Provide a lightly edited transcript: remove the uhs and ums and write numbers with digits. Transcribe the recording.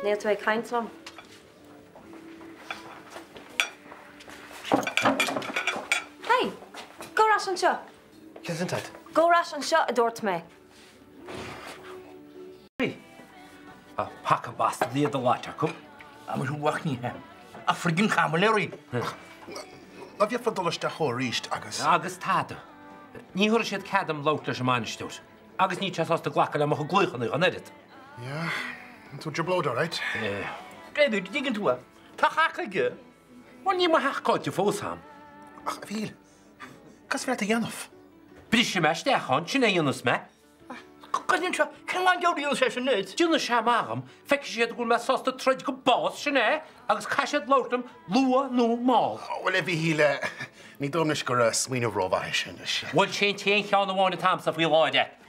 Níl tú ag caint liom. Hey! Gabh ar ais anseo! Gesundheit. Gabh ar ais anseo, a dúirt mé! Tá paca bastard iad a láit acu. Tá muid uaighnithe. Ach friggin caimiléirí! Ná bhféadfá dul isteach chucu arís agus. Agus tada. Ní thabharfaidh siad cead dom labhairt leis an mbainisteoir. Agus níl sé sásta glacadh le mo chuid glaochanna ach an oiread. Yeah, tú i dtrioblóid alright. David, dtuigeann tú é? Tá a theach aige. Bhuel, níl mo theach caillte fós a'm. Ach, a Mhíchíl, cad is féidir leat a dhéanamh? Brisfidh mé isteach ann, sin é a dhéanfas mé. Cad é seo? Cén lá an diabhal a dhéanfas sé sin duit? Déanfaidh sé amach dhom, feicfidh siad go bhfuil mé sásta troid go bás, sin é, agus caithfidh siad labhairt liom luath nó mall. Bhuel, a Mhíchíl, ní dóigh liom anois gur smaoineamh rómhaith é sin anois. Bhuel, sé an t-aon cheann amháin atá a'msa faoi láthair é.